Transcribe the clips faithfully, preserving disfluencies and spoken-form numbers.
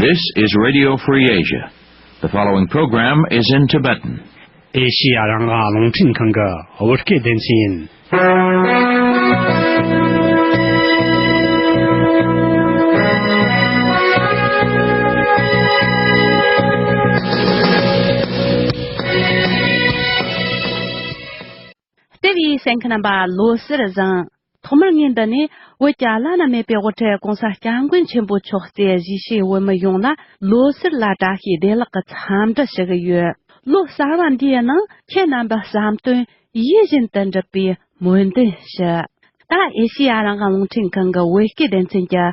This is Radio Free Asia. The following program is in Tibetan. ཨེ་ཤི་ཡ་རང་དབང་རླུང་འཕྲིན་ཁང་གི་བོད་སྐད་སྡེ་ཚན་ཡིན། ལྟེ་བའི་གསན་མཁན་རྣམ་པ་ལོ་གསར་བཟང་། ཐོག་མར་ངས་འདི་ནས་བོད་ཀྱི་བླ་ན་མེད་པའི་དབུ་ཁྲིད་༸གོང་ས་༸སྐྱབས་མགོན་ཆེན་པོ་མཆོག་གཙོས་གཞིས་བྱེས་བོད་མི་ཡོངས་ལ་ལོ་གསར་ལ་བཀྲ་ཤིས་བདེ་ལེགས་ཀྱི་འཚམས་འདྲི་ཞུ་གི་ཡོད། ལོ་གསར་བ་འདིའི་ནང་ཁྱེད་རྣམ་པའི་བསམ་དོན་ཡིད་བཞིན་དུ་འགྲུབ་པའི་སྨོན་འདུན་ཞུ། ད་ཨེ་ཤེ་ཡ་རང་དབང་རླུང་འཕྲིན་ཁང་གི་བོད་སྐད་སྡེ་ཚན་གྱི་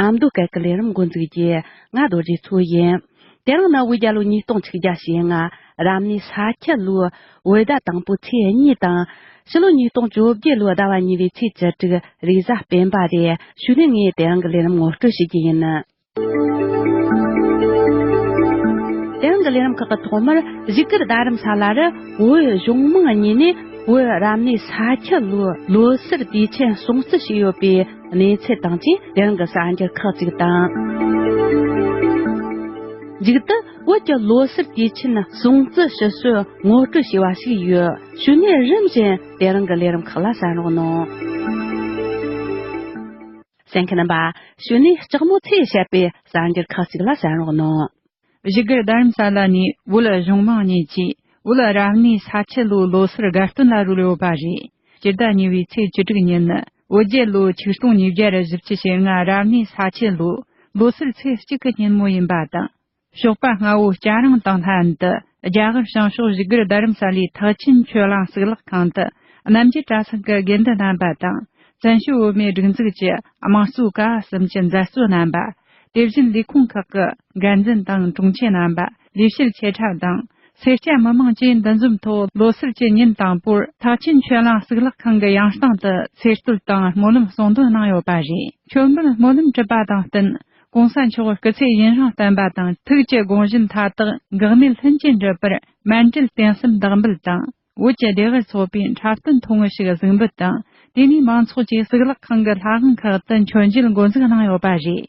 ཨ་མདོ་སྐད་ཀྱི་ལས་རིམ་འགོ་འཛུགས་རྒྱུ། ང་རྡོ་རྗེ་མཚོ་ཡིན། དེ་རིང་ནི་བོད་རྒྱལ་ལོ་ཉིས་སྟོང་ཆིག་བརྒྱ་ཞེ་ལྔ། རབ་གནས་ས་ཁྱི་ལོའི་བོད་ཟླ་དང་པོའི་ཚེས་གཉིས་དང་། ཕྱི་ལོ་ཉིས་སྟོང་བཅོ་བརྒྱད་ལོའི་ཟླ་བ་གཉིས་པའི་ཚེས་བཅུ་དྲུག་རེས་གཟའ་སྤེན་པ་རེད། གཞུག་ནས་ངས་དེ་རིང་གི་ལས་རིམ་ངོ་སྤྲོད་ཞུ་རྒྱུ་ཡིན། དེ་རིང་གི་ལས་རིམ་ཁག་གི་ཐོག་མར་བཞུགས་སྒར་རྡ་རམ་ས་ལ་རུ་བོད་གཞུང་མང་གཉིས་ནས་བོད་རབ་གནས་ས་ཁྱི་ལོའི་ལོ་གསར་དུས་ཆེན་སྲུང་བརྩི་བྱས་ཡོད་པའི་གནས་ཚུལ་དང་བཅས་དེ་རིང་གི་གསར་འགྱུར་ཁག་ཅིག་དང་། མཇུག་ཏུ་བོད་ཀྱི་ལོ་གསར་དུས་ཆེན་སྲུང་བརྩི་ཞུ་སྲོལ་ངོ་སྤྲོད་བྱས་པ་ཞིག་ཡོད། གཞུག་ནས་རིམ་བཞིན་དེ་རིང་གི་ལས་རིམ་ཁག་ལ་གསན་རོགས་གནང་། གསན་མཁན་རྣམ་པ། གཞུག་ནས་ལྕགས་མོ་ཚེ་བཤད་པའི་གསར་འགྱུར་ཁག་ཅིག་ལ་གསན་རོགས་གནང་། བཞུགས་སྒར་རྡ་རམ་ས་ལ་ནས་བོད་གཞུང་མང་གཉིས་ཀྱིས་བོད་རབ་གནས་ས་ཁྱི་ལོའི་ལོ་གསར་དགའ་སྟོན་ལ་རོལ་ཡོད་པ་རེད། སྤྱི་ཟླ་གཉིས་པའི་ཚེས་བཅུ་དྲུག་ཉིན་ནི་བོད་རྒྱལ་ལོ་ཆིག་སྟོང་ཉིས་བརྒྱ་བཞི་བཅུ་ཞེ་ལྔ་རབ་གནས་ས་ཁྱི་ལོའི་ལོ་གསར་ཚེས་གཅིག་གི་ཉིན་མོ་ཡིན་པ་དང་། ཞོགས་པ་སྔ་བོ་སྐྱ་རེངས་དང་ལྷན་དུ་རྒྱ་གར་བྱང་ཕྱོགས་བཞུགས་སྒར་རྡ་རམ་ས་ལའི་ཐེག་ཆེན་ཆོས་གླིང་གཙུག་ལག་ཁང་དུ་རྣམ་རྒྱལ་གྲྭ་ཚང་གི་དགེ་འདུན་རྣམ་པ་དང་། བཙན་བྱོལ་བོད་མིའི་སྒྲིག་འཛུགས་ཀྱི་དམངས་གཙོའི་ཀ་བ་གསུམ་གྱི་མཛད་གཙོ་རྣམ་པ། དེ་བཞིན་ལས་ཁུངས་ཁག་གི་འགན་འཛིན་དང་དྲུང་ཆེ་རྣམ་པ། ལས་བྱེད་ཆེ་ཕྲ་དང་། སེར་སྐྱ་མི་མང་བཅས་འདུ་འཛོམས་ཐོག་ལོ་གསར་གྱི་ཉིན་དང་པོར་ཐེག་ཆེན་ཆོས་གླིང་གཙུག་ལག་ཁང་གི་ཡང་སྟེང་དུ་ཚེས་བསྟོད་དང་སྨོན་ལམ་གསུང་འདོན་གནང་ཡོད་པ་རེད། མཆོད་འབུལ་སྨོན་ལམ་གྲུབ་པ་དང་བསྟུན། ༸གོང་ས་མཆོག་སྐུ་ཚེ་ཡུན་རིང་བརྟན་པ་དང་། ཐུགས་ཀྱི་དགོངས་གཞི་མཐའ་དག་འགག་མེད་ལྷུན་གྱིས་འགྲུབ་པར་མཎྜལ་རྟེན་གསུམ་བདག་འབུལ་དང་། བོད་ཀྱི་བདེ་བར་འཚོགས་པའི་འཁྲབ་སྟོན་ཐུང་ངུ་ཞིག་གཟིགས་འབུལ་དང་། དེ་ནས་མང་ཚོགས་ཀྱིས་གཙུག་ལག་ཁང་གི་ལྷ་ཁང་ཁག་ཏུ་མཆོད་མཇལ་འགོ་འཛུགས་གནང་ཡོད་པ་རེད།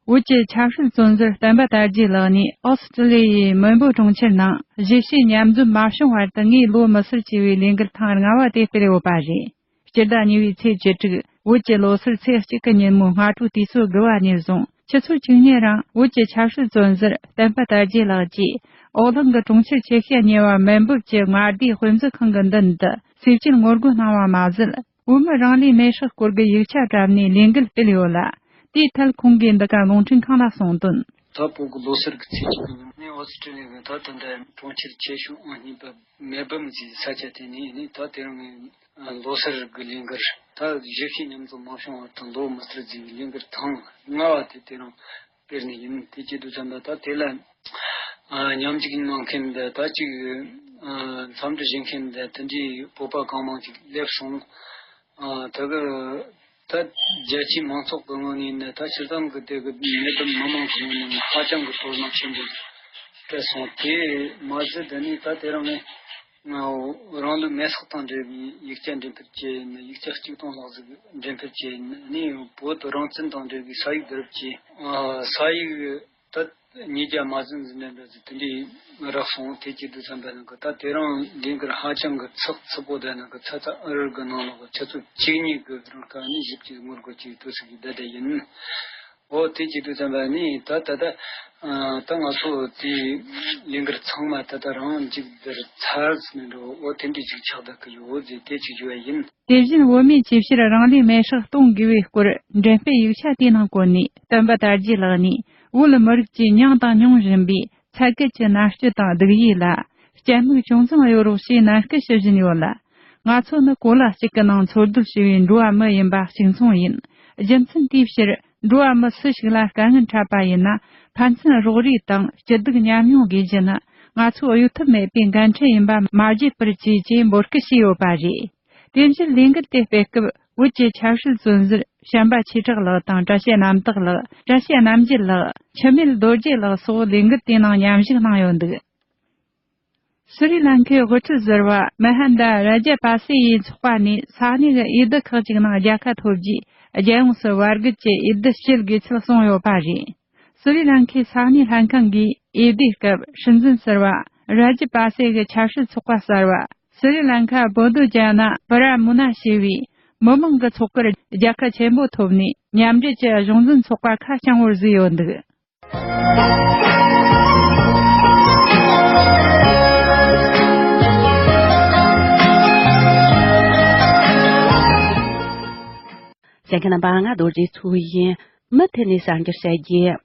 བོད་ཀྱི་ཆབ་སྲིད་བཙོན་ཟུར་བསྟན་པ་དར་རྒྱས་ལགས་ནས་ཨོ་སི་ཀྲི་ལི་ཡའི་མེལ་བྷོན་གྲོང་ཁྱེར་ནང་གཞིས་བྱེས་མཉམ་འཛོམས་མ་བྱུང་བར་དུ་ངའི་ལོ་མི་སར་ཅེས་པའི་ལས་འགུལ་ཐེངས་ལྔ་བ་དེ་སྤེལ་ཡོད་པ་རེད། སྤྱི་ཟླ་གཉིས་པའི་ཚེས་བཅུ་དྲུག་བོད་ཀྱི་ལོ་སར་ཚེས་གཅིག་གི་ཉིན་མོའི་སྔ་དྲོ་དུས་ཚོད་དགུ་པ་ནས་བཟུང་ཆུ་ཚོད་བཅུ་གཉིས་རིང་བོད་ཀྱི་ཆབ་སྲིད་བཙོན་ཟུར་བསྟན་པ་དར་རྒྱས་ལགས་ཀྱིས་ཨོ་གླིང་གི་གྲོང་ཁྱེར་ཆེ་ཤོས་གཉིས་པ་མེལ་བྷོན་གྱི་མངའ་སྡེའི་དཔེ་མཛོད་ཁང་གི་མདུན་དུ་ཟས་བཅད་ངོ་རྒོལ་གནང་བ་མ་ཟད། བོད་མི་རང་ལུས་མེར་སྲེག་སྐོར་གྱི་ཡིག་ཆ་བཀྲམ་ནས་ལས་འགུལ་སྤེལ་ཡོད་ལ། དེའི་ཐད་ཁོང་གིས་འདི་ག་རླུང་འཕྲིན་ཁང་ལ་གསུངས་དོན། ད་བོད་ཀྱི་ལོ་གསར་གྱི་ཚེས་གཅིག་གི་ཉིན་ནས་ཨོ་སི་ཀྲི་ལི་ཡ་གི་ད་ད་ལྟ་གྲོང་ཁྱེར་ཆེ་ཤོས་ཨང་གཉིས་པ་མེལ་བྷོན་ཟེར་ས་ཆ་དེ་ནས་ནི་ད་དེ་རིང་ལོ་གསར་གྱི་ལས་འགུལ་ད་གཞིས་བྱེས་མཉམ་འཛོམས་མ་བྱུང་བར་དུ་ལོ་མི་སར་ཟེར་བའི་ལས་འགུལ་ཐེངས་ལྔ་བ་དེ་དེ་རིང་སྤེལ་ནི་ཡིན། དེ་བྱེད་དུས་ཙམ་པ་ད་དེ་ལ་ཨ་མཉམ་ཞུགས་གནང་མཁན་འདི་ད་ཅིག་ཨ་འཚམས་འདྲི་བྱེད་མཁན་འདི་དེ་འདྲའི་བོད་པ་གང་མང་ཅིག་སླེབས་སོང་། ཨ་ད་གི་ད་རྒྱལ་སྤྱིའི་མང་ཚོགས་ཀྱི་ངོས་ནས་ནི་ད་སྤྱིར་བཏང་གི་དེ་གི་མི་དང་མི་མང་གི་ངོས་ནས་ཧ་ཅང་གི་དོ་སྣང་ཆེན་པོ་སྤྲད་སོང་། དེ་མ་ཟད་དེ་ནས་ད་དེ་རིང་ནི་རང་ལུས་མེར་སྲེག་དང་འབྲེལ་བའི་ཡིག་ཆ་འགྲེམས་སྤེལ་བྱས་ཡིན། ཡིག་ཆ་གཅིག་སྟོང་ལྷག་ཟིག་འགྲེམས་སྤེལ་བྱས་ཡིན། ནི་བོད་རང་བཙན་དང་འབྲེལ་བའི་ས་ཡིག་བསྡུ་རུབ་ཀྱིས་ཨ་ས་ཡིག་ད་ཉིས་བརྒྱ་མ་ཟིན་ཟིན་ནས་འདྲ་ཟིག་དེ་འདྲའི་རག་སོང་། དེ་བྱེད་དུས་ཙམ་པ་ནང་གི་ད་དེ་རིང་ལས་འགུལ་ཧ་ཅང་གི་ཚགས་ཚུད་པོ་ད་ནང་གི་ཚ་ཚ་ཨ་རིར་གི་ནང་ལོགས་གི་ཆུ་ཚོད་བཅུ་གཉིས་གི་རིང་ཀ་ནས་བཞི་བཅུ་ངོ་དགུ་བཅུ་དུས་སུ་གི་བསྡད་བསྡད་ཡིན། འོ་དེ་བྱེད་དུས་ཙམ་པ་ནི་ད་ད་ད་ཨ་ད་ང་ཚོ་དེའི་ལས་འགུལ་ཚང་མ་ད་ད་རང་མཇུག་བསྡུར་ཚར་ཟིན་འགྲོ། འོ་དེ་འདྲའི་ཅིག་ཆགས་བསྡད་གི་ཡོད་ཟེར་དེ་ཅིག་ཞུ་བ་ཡིན། དེ་བཞིན་བོད་མིའི་ཆེད་བཤེར་རང་ལུས་མེར་སྲེག་གཏོང་དགོས་པའི་སྐོར་འགྲེམས་སྤེལ་ཡིག་ཆ་དེའི་ནང་བཀོད་ནས། བསྟན་པ་དར་རྒྱས་ལགས་ནས་བོད་མི་རིགས་ཀྱིས་མྱངས་དང་མྱོང་བཞིན་པའི་ཚད་བརྒལ་གྱི་མནར་གཅོད་དང་སྡུག་ཡུས་ལ་སྐྱབས་མིག་ཅུང་ཙམ་གཡོ་རོགས་ཞེས་ནན་སྐུལ་ཞུ་བཞིན་ཡོད་ལ། ང་ཚོ་ནི་གོ་ལ་གཅིག་གི་ནང་འཚོ་སྡོད་བྱས་པའི་འགྲོ་བ་མི་ཡིན་པ་གཅིག་མཚུངས་ཡིན། རྒྱུ་མཚན་དེའི་ཕྱིར། འགྲོ་བ་མི་སུ་ཞིག་ལ་དཀའ་ངལ་འཕྲད་པ་ཡིན་ན། ཕན་ཚུན་རོགས་རེས་དང་སྐྱིད་སྡུག་མཉམ་མྱོང་དགོས་རྒྱུ་ནི་ང་ཚོའི་གཡོལ་ཐབས་མེད་པའི་འགན་འཁྲི་ཡིན་པ་མ་བརྗེད་པར་བྱེད་ཅེས་འབོད་སྐུལ་བྱས་ཡོད་པ་རེད། དེ་བཞིན་ལས་འགུལ་དེ་སྤེལ་སྐབས་བོད་ཀྱི་ཆབ་སྲིད་བཙོན་ཟུར་བྱམས་པ་ཆོས་གྲགས་ལགས་དང་བཀྲ་ཤིས་རྣམ་དག་ལགས། བཀྲ་ཤིས་རྣམ་རྒྱལ་ལགས། འཆི་མེད་རྡོ་རྗེ་ལགས་སོགས་ལས་འགུལ་དེའི་ནང་མཉམ་ཞུགས་གནང་ཡོད་འདུག། སི་རི་ལང་ཀའི་དབུ་ཁྲིད་ཟུར་པ་མ་ཧན་དཱ་ར་ཇ་པ་སེ་ཡིས་ཚོགས་པ་ནས་ས་གནས་ཀྱི་འོས་བསྡུ་ཁག་ཅིག་ནང་རྒྱལ་ཁ་ཐོབ་རྗེས། རྒྱལ་ཡོངས་སུ་བར་བརྒལ་གྱི་འོས་བསྡུ་བྱེད་དགོས་ཚུལ་གསུངས་ཡོད་པ་རེད། སི་རི་ལང་ཁའི་ས་གནས་ལྷན་ཁང་གིས་འོས་བསྡུའི་སྐབས་སྲིད་འཛིན་ཟུར་པ་ར་ཇི་པ་སེ་གི་ཆབ་སྲིད་ཚོགས་པ་གསར་པ་སི་རི་ལང་ཁ་བོ་དོ་ཇ་ན་བྷ་ར་མུ་ན་ཞེས་པའི་མི་མང་གི་ཚོགས་གར་རྒྱལ་ཁ་ཆེན་པོ་ཐོབ་ནས། མཉམ་འབྲེལ་གྱི་གཞུང་འཛིན་ཚོགས་པ་ཁ་བྱང་བར་བཟོས་ཡོད་འདུག་གསན་མཁན་རྣམ་པ། ང་རྡོ་རྗེ་མཚོ་ཡིན། མུ་མཐུད་ནས་གསར་འགྱུར་བཤད་རྒྱུ།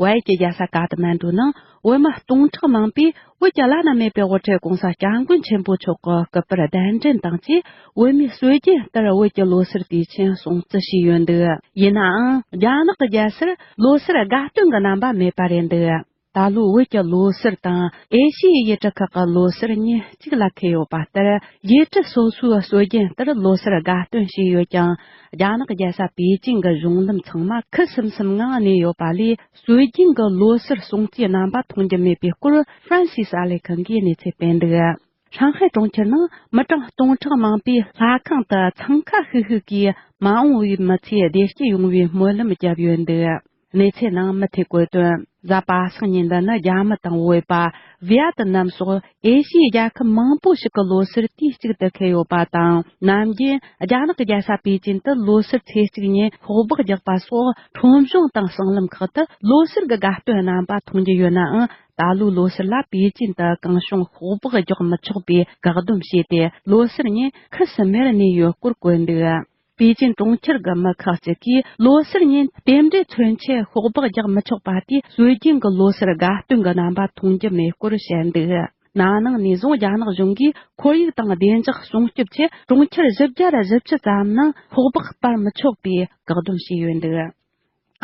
བལ་ཡུལ་གྱི་རྒྱལ་ས་ཀ་ཐ་མན་གྲུ་ནང་བོད་མི་སྟོང་ཕྲག་མང་པོས་བོད་ཀྱི་བླ་ན་མེད་པའི་དབུ་ཁྲིད་༸གོང་ས་༸སྐྱབས་མགོན་ཆེན་པོ་མཆོག་གི་སྐུ་པར་གདན་འདྲེན་དང་བཅས། བོད་མིའི་སྲོལ་རྒྱུན་ལྟར་བོད་ཀྱི་ལོ་སར་དུས་ཆེན་སྲུང་བརྩི་བྱས་ཡོད་འདུག་ཡིན་ནའང་རྒྱ་ནག་གི་རྒྱལ་སར་ལོ་སར་དགའ་སྟོན་གྱི་རྣམ་པ་མེད་པ་རེད་འདུག་ད་ལོའི་བོད་ཀྱི་ལོ་སར་དང་ཨེ་ཤི་ཡའི་ཡུལ་གྲུ་ཁག་གི་ལོ་སར་གཉིས་གཅིག་ལ་འཁེལ་ཡོད་པ་ལྟར། ཡུལ་གྲུ་སོ་སོའི་སྲོལ་རྒྱུན་ལྟར་ལོ་སར་དགའ་སྟོན་བྱས་ཡོད་ཀྱང་། རྒྱ་ནག་རྒྱལ་ས་པེ་ཅིང་གི་གཞུང་འདེམས་ཚང་མ་ཁུ་སིམ་སིམ་ངང་གནས་ཡོད་པ་ལས། སྲོལ་རྒྱུན་གྱི་ལོ་སར་སྲུང་བརྩིའི་རྣམ་པ་མཐོང་རྒྱུ་མེད་པའི་སྐོར་ཧྥ་རན་སིས་ཨ་ལེ་ཁང་གིས་གནས་ཚུལ་སྤེལ་འདུག་ཧྲང་ཧའེ་གྲོང་ཁྱེར་ནང་མི་གྲངས་སྟོང་ཕྲག་མང་པོས་ལྷ་ཁང་དུ་འཚང་ཁ་ཤིག་ཤིག་གིས་མ་འོངས་པའི་མི་ཚེ་བདེ་སྐྱིད་ཡོང་བའི་སྨོན་ལམ་བརྒྱབ་ཡོད་འདུག་གནས་ཚུལ་ནང་མུ་མཐུད་བཀོད་དོན། གཟའ་པ་སངས་ཉིན་འདི་ནི་རྒྱ་མི་དང་བོད་པ། ཝི་ཡ་ཏི་ནམ་སོགས་ཨེ་ཤི་ཡའི་རྒྱལ་ཁབ་མང་པོ་ཞིག་གི་ལོ་སར་དུས་གཅིག་ཏུ་འཁེལ་ཡོད་པ་དང་། ནམ་རྒྱུན་རྒྱ་ནག་གི་རྒྱལ་ས་པེ་ཅིན་དུ་ལོ་སར་ཚེས་གཅིག་ཉིན་ཤོག་སྦག་རྒྱག་པ་སོགས་ཁྲོམ་གཞུང་དང་སྲང་ལམ་ཁག་ཏུ་ལོ་སར་གྱི་དགའ་སྟོན་རྣམ་པ་མཐོང་རྒྱུ་ཡོད་ནའང་། ད་ལོའི་ལོ་སར་ལ་པེ་ཅིན་དུ་གང་བྱུང་ཤོག་སྦག་རྒྱག་མི་ཆོག་པའི་བཀག་སྡོམ་བྱས་ཏེ། ལོ་སར་ཉིན་ཁུ་སིམ་མེར་གནས་ཡོད་སྐོར་བཀོད་འདུག་པེ་ཅིན་གྲོང་ཁྱེར་གྱི་མི་ཁག་ཅིག་གིས་ལོ་སར་ཉིན་རྟེན་འབྲེལ་མཚོན་ཆེད་ཤོག་སྦག་རྒྱག་མི་ཆོག་པ་དེས་སྲོལ་རྒྱུན་གྱི་ལོ་སར་དགའ་སྟོན་གྱི་རྣམ་པ་མཐོང་རྒྱུ་མེད་སྐོར་བཤད་འདུག་ན་ནིང་ནས་བཟུང་རྒྱ་ནག་གཞུང་གིས་ཁོར་ཡུག་དང་བདེ་འཇགས་སྲུང་སྐྱོབ་ཆེད་གྲོང་ཁྱེར་བཞི་བརྒྱ་བཞི་བཅུ་ཙམ་ནང་ཤོག་སྦག་སྤར་མི་ཆོག་པའི་བཀག་སྡོམ་བྱས་ཡོད་འདུག་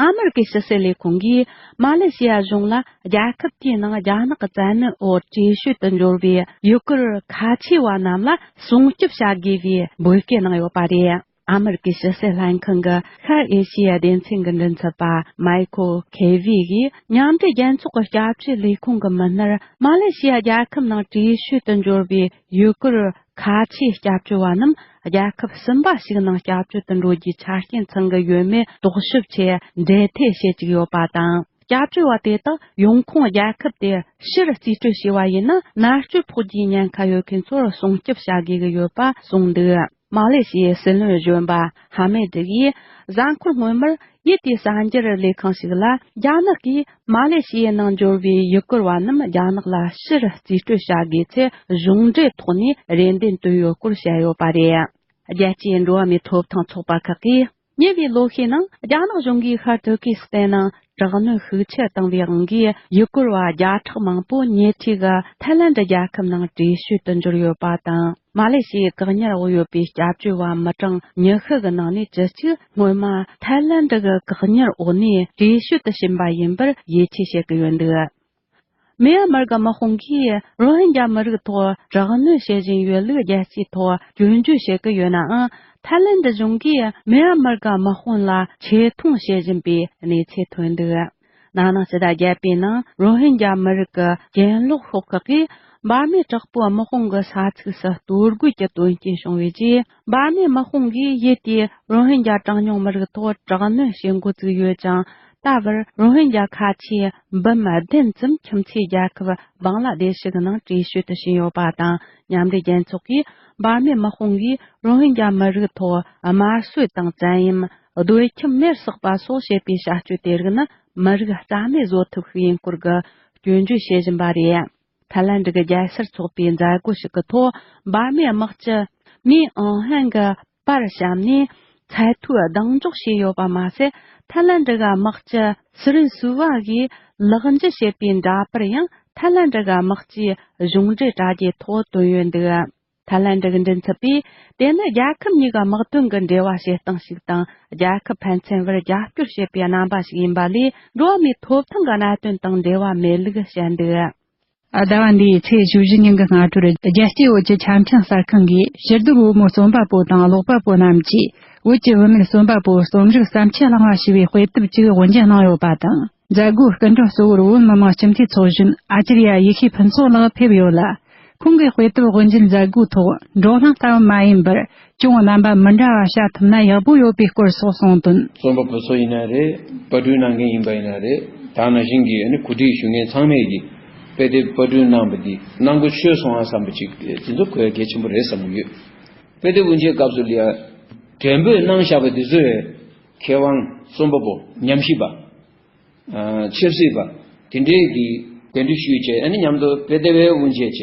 ཨ་མེ་རི་ཀའི་ཕྱི་སྲིད་ལས་ཁུངས་ཀྱིས་མ་ལེ་ཤི་ཡ་གཞུང་ལ་རྒྱལ་ཁབ་དེའི་ནང་རྒྱ་ནག་གི་བཙན་གནོན་འོག་བྲོས་བྱོལ་དུ་འབྱོར་བའི་ཡུ་གུར་ཁ་ཆེ་བ་རྣམས་ལ་སྲུང་སྐྱོབ་བྱ་དགོས་པའི་འབོད་སྐུལ་གནང་ཡོད་པ་རེད། ཨ་མེ་རི་ཀའི་ཕྱི་སྲིད་ལྷན་ཁང་གི་ཤར་ཨེ་ཤི་ཡ་སྡེ་ཚན་གྱི་མགྲིན་ཚབ་པ་མའི་ཁོ་ཁེ་ཝི་ཡིས་མཉམ་འབྲེལ་རྒྱལ་ཚོགས་ཀྱི་སྐྱབས་བཅོལ་ལས་ཁུངས་ཀྱི་མི་སྣར་མ་ལེ་ཤི་ཡ་རྒྱལ་ཁབ་ནང་བྲོས་བྱོལ་དུ་འབྱོར་བའི་ཡུ་གུར་ཁ་ཆེའི་སྐྱབས་བཅོལ་བ་རྣམས་རྒྱལ་ཁབ་གསུམ་པ་ཞིག་ནང་སྐྱབས་བཅོལ་དུ་འགྲོ་རྒྱུའི་ཆ་རྐྱེན་ཚང་གི་ཡོད་མེད་རྟོག་ཞིབ་ཆེད་འབྲེལ་མཐུད་བྱེད་ཀྱི་ཡོད་པ་དང་། སྐྱབས་བཅོལ་བ་དེ་དག་ཡོང་ཁུངས་རྒྱལ་ཁབ་དེར་ཕྱིར་རྩིས་སྤྲོད་བྱས་པ་ཡིན་ན། མནར་གཅོད་ཕོག་རྒྱུའི་ཉེན་ཁ་ཡོད་མཁན་ཚོར་སྲུང་སྐྱོབ་བྱ་དགོས་ཀྱི་ཡོད་པ་གསུངས་འདུག་མ་ལེ་ཤི་ཡའི་སྲིད་བློན་གཞོན་པ་ཧ་མེ་ཏི་ཡིས་གཟའ་འཁོར་སྔོན་མར་ཡུལ་དེའི་གསར་འགྱུར་ལས་ཁང་ཞིག་ལ། རྒྱ་ནག་གིས་མ་ལེ་ཤི་ཡའི་ནང་འབྱོར་བའི་ཡུ་གུར་བ་རྣམས་རྒྱ་ནག་ལ་ཕྱིར་རྩིས་སྤྲོད་བྱ་དགོས་ཚེ། གཞུང་འབྲེལ་ཐོག་ནས་རེ་འདུན་བཏོན་ཡོད་སྐོར་བཤད་ཡོད་པ་རེད། རྒྱལ་སྤྱིའི་འགྲོ་བ་མིའི་ཐོབ་ཐང་ཚོགས་པ་ཁག་གིས། ཉེ་བའི་ལོ་ཤས་ནང་རྒྱ་ནག་གཞུང་གིས་ཤར་ཏུར་ཀི་སི་ཐན་ནང་དྲག་གནོན་ཤུགས་ཆེར་བཏང་བའི་དབང་གིས། ཡུ་གུར་བ་བརྒྱ་ཕྲག་མང་པོ་ཉེ་འཁྲིས་ཀྱི་ཐའི་ལན་ཌི་རྒྱལ་ཁབ་ནང་བྲོས་བྱོལ་དུ་འབྱོར་ཡོད་པ་དང་། མ་ལེ་ཤི་ཡའི་བཀག་ཉར་འོག་ཡོད་པའི་སྐྱབས་བཅོལ་བ་མི་གྲངས་ཉི་ཤུ་གི་ནང་ནས་བཅུ་གཅིག་སྔོན་མ་ཐའི་ལན་ཌི་གི་བཀག་ཉར་འོག་ནས་བྲོས་བྱོལ་དུ་ཕྱིན་པ་ཡིན་པར་ཡིད་ཆེས་བྱེད་ཀྱི་ཡོད་འདུག་མེན་མར་གྱི་དམག་དཔུང་གིས་རོ་ཧིན་རྒྱ་མི་རིགས་ཐོག་དྲག་གནོན་བྱེད་བཞིན་ཡོད་ལུགས་རྒྱལ་སྤྱིའི་ཐོག་སྐྱོན་བརྗོད་བྱེད་ཀྱི་ཡོད་ནའང་། ཐའི་ལན་ཌི་གཞུང་གིས་མེན་མར་གྱི་དམག་དཔུང་ལ་ཆེ་མཐོང་བྱེད་བཞིན་པའི་གནས་ཚུལ་ཐོན་འདུག་ན་ནིང་ཕྱི་ཟླ་བརྒྱད་པའི་ནང་རོ་ཧིན་རྒྱ་མི་རིགས་ཀྱི་གྱེན་ལོག་ཤོག་ཁག་གིས་འབར་མའི་དྲག་པོའི་དམག་དཔུང་གི་ས་ཚིགས་སུ་གཏོར་རྒོལ་གྱི་དོན་རྐྱེན་བྱུང་བའི་རྗེས། འབར་མའི་དམག་དཔུང་གིས་ཡུལ་དེའི་རོ་ཧིན་རྒྱ་གྲངས་ཉུང་མི་རིགས་ཐོག་དྲག་གནོན་བྱེད་འགོ་བཙུགས་ཡོད་ཅིང་། ད་བར་རོ་ཧིན་རྒྱ་ཁ་ཆེ་འབུམ་བདུན་ཙམ་ཁྱིམ་མཚེས་རྒྱལ་ཁབ་བང་ལ་དེ་ཤི་གི་ནང་བྲོས་བྱོལ་དུ་ཕྱིན་ཡོད་པ་དང་། མཉམ་འབྲེལ་རྒྱལ་ཚོགས་ཀྱིས་འབར་མའི་དམག་དཔུང་གིས་རོ་ཧིན་རྒྱ་མི་རིགས་ཐོག་དམར་གསོད་དང་བཙན་གཡེམ། སྡོད་ཁྱིམ་མེར་བསྲེགས་པ་སོགས་བྱེད་པའི་བྱ་སྤྱོད་དེ་རིགས་ནི་མི་རིགས་རྩ་མེད་བཟོ་ཐབས་ཤིག་ཡིན་སྐོར་གྱི་སྐྱོན་བརྗོད་བྱེད་བཞིན་པ་རེད། ཐའི་ལན་ཌི་གི་རྒྱལ་སར་ཚོགས་པའི་མཛད་སྒོ་ཞིག་གི་ཐོག་འབར་མའི་དམག་སྤྱི་མི་ཨང་ཧན་གྱི་པར་བཤམས་ནས་ཚད་མཐོའི་གདེང་འཇོག་བྱས་ཡོད་པ་མ་ཟད། ཐའི་ལན་ཌི་གི་དམག་སྤྱི་སི་རིན་སུ་ཝ་གིས་ལག་འཇུ་བྱས་པའི་འདྲ་པར་ཡང་ཐའི་ལན་ཌི་གི་དམག་སྤྱིའི་གཞུང་འབྲེལ་དྲ་རྒྱའི་ཐོག་བཏོན་ཡོད་འདུག་ཐའི་ལན་ཌི་གི་མགྲིན་ཚབ་པས། དེ་ནི་རྒྱལ་ཁབ་གཉིས་ཀྱི་དམག་དོན་གྱི་འབྲེལ་བ་བྱེད་སྟངས་ཤིག་དང་། རྒྱལ་ཁབ་ཕན་ཚུན་བར་རྒྱབ་སྐྱོར་བྱེད་པའི་རྣམ་པ་ཞིག་ཡིན་པ་ལས། འགྲོ་བ་མིའི་ཐོབ་ཐང་གི་གནད་དོན་དང་འབྲེལ་བ་མེད་ལུགས་བཤད་འདུག་ཟླ་བ་འདིའི་ཚེས་བཅུ་བཞི་ཉིན་གྱི་སྔ་དྲོར། རྒྱལ་སྤྱིའི་བོད་ཀྱི་ཆ་འཕྲིན་གསར་ཁང་གིས་ཕྱིར་སྡོད་བོད་མི་རྩོམ་པ་པོ་དང་ཀློག་པ་པོ་རྣམས་ཀྱིས། བོད་ཀྱི་བུད་མེད་རྩོམ་པ་པོ་རྩོམ་རིག་བརྩམས་ཆོས་གླེང་བ་ཞེས་པའི་དཔེ་དེབ་ཅིག་དབུ་འབྱེད་གནང་ཡོད་པ་དང་། མཛད་སྒོའི་སྐུ་མགྲོན་གཙོ་བོར་བོད་མི་མང་སྤྱི་འཐུས་ཚོགས་གཞོན་ཨ་ཅར་ཡ་ཡེ་ཤེས་ཕུན་ཚོགས་ལགས་ཕེབས་ཡོད་ལ། ཁོང་གིས་དཔེ་དེབ་དབུ་འབྱེད་མཛད་སྒོའི་ཐོག་འགྲོ་གླེང་ལྟ་བུ་མ་ཡིན་པར། ཅུང་རྣམ་པ་མི་འདྲ་བ་བྱ་ཐུབ་ན་ཡག་པོ་ཡོད་པའི་སྐོར་སོགས་གསུངས་དོན། རྩོམ་པ་པོ་ཚོ་ཡིན་ན་རེད། པར་སྐྲུན་གནང་མཁན་ཡིན་པ་ཡིན་ན་རེད། ད་ནང་བཞིན་གྱི་ཨ་ནི་གོ་སྒྲིག་ཞུ་མཁན་ཚང་མས་ཀྱིས་དཔེ་དེབ་པར་སྐྲུན་གནང་བ་འདི་གནང་དགོས་ཆོད་སོང་ཨ་བསམ་པ་ཅིག་དེ་ཚོ་གོ་ཡ་གལ་ཆེན་པོ་རེད་བསམ་གྱི་ཡོད། དཔེ་དེབ་དབུ་འབྱེད་སྐབས་སུ་ལ་ཡ་མགྲོན་འབོད་གནང་བཞག་པ་འདི་ཚོ་ཡ་མཁས་དབང་རྩོམ་པ་པོ་ཉམས་ཞིབ་པ། ཨ་ཆབ་སྲིད་པ་དེ་འདྲས་ཀྱིས་གདན་འདྲེན་ཞུས་བྱས་ཨ་ནི་མཉམ་དུ་དཔེ་དེབ་དབུ་འབྱེད་བྱས་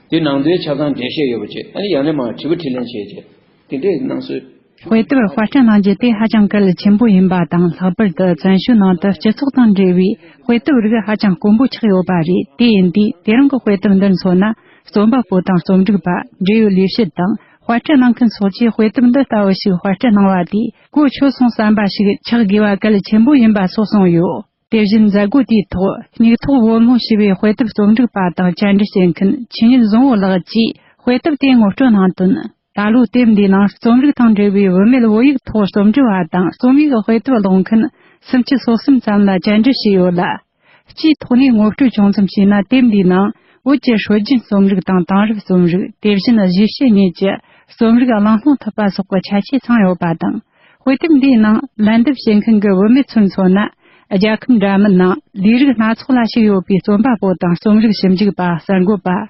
དེ་ནང་དོན་ཆ་ཚང་འགྲེལ་བཤད་ཡོད་པ་བྱས་ཨ་ནི་ཡང་ན་མ་དྲི་བ་དྲིས་ལན་བྱས་བྱས་དེ་འདྲས་གནང་སྲོལ། དཔེ་དེབ་དཔར་སྐྲུན་གནང་རྒྱུ་དེ་ཧ་ཅང་གལ་ཆེན་པོ་ཡིན་པ་དང་། ལྷག་པར་དུ་བཙན་བྱོལ་ནང་དུ་སྤྱི་ཚོགས་དང་འབྲེལ་བའི་དཔེ་དེབ་རིགས་ཧ་ཅང་དཀོན་པོ་ཆགས་ཡོད་པ་རེད། དེ་ཡིན་དུས་དེ་རིང་གི་དཔེ་དེབ་འདིར་མཚོན་ན། རྩོམ་པ་པོ་དང་རྩོམ་སྒྲིག་པ། འབྲེལ་ཡོད་ལས་བྱེད་དང་། དཔར་སྐྲུན་གནང་མཁན་སོགས་ཀྱིས་དཔེ་དེབ་འདི་ལྟ་བུ་ཞིག་དཔར་སྐྲུན་གནང་བ་དེ་གོ་ཆོད་སོང་བསམ་པ་ཞིག་ཆགས་དགོས་པ་གལ་ཆེན་པོ་ཡིན་པ་སོགས་གསུངས་ཡོད། དེ་བཞིན་མཛད་སྒོ་དེའི་ཐོག་སྙིགས་ཐོག་བུ་མོ་ཞེས་པའི་དཔེ་དེབ་རྩོམ་སྒྲིག་པ་དང་བཅར་འདྲི་བྱེད་མཁན་ཆོས་ཉིད་བཟང་བོ་ལགས་ཀྱིས་དཔེ་དེབ་དེ་ངོ་སྤྲོད་གནང་དོན། ད་ལོ་དེབ་འདིའི་ནང་རྩོམ་རིག་དང་འབྲེལ་བའི་བུད་མེད་བོད་ཡིག་ཐོག་རྩོམ་འབྲི་བ་དང་རྩོམ་ཡིག་དཔེ་དེབ་ཀློག་མཁན་སུམ་ཅུ་སོ་གསུམ་ཙམ་ལ་བཅར་འདྲི་བྱས་ཡོད་ལ། སྤྱིའི་ཐོག་ནས་ངོ་སྤྲོད་ཆུང་ཙམ་བྱས་ན། དེབ་འདིའི་ནང་བོད་ཀྱི་སྲོལ་རྒྱུན་རྩོམ་རིག་དང་དེང་རབས་རྩོམ་རིག་དེ་བཞིན་གཞིས་བྱེས་གཉིས་ཀྱི་རྩོམ་རིག་གླེང་སློང་ཐུབ་པ་སོགས་ཀྱི་ཁྱད་ཆོས་ཚང་ཡོད་པ་དང་། དཔེ་དེབ་འདིའི་ནང་ལན་འདེབས་བྱེད་མཁན་གྱི་བུད་མེད་ཚོར་མཚོན་ན། རྒྱལ་ཁམས་འདྲ་མིན་ནང་ལས་རིགས་སྣ་ཚོགས་ལ་ཞུགས་ཡོད་པའི་རྩོམ་པ་པོ་དང་རྩོམ་རིག་ཞིབ་འཇུག་པ། གསར་འགོད་པ།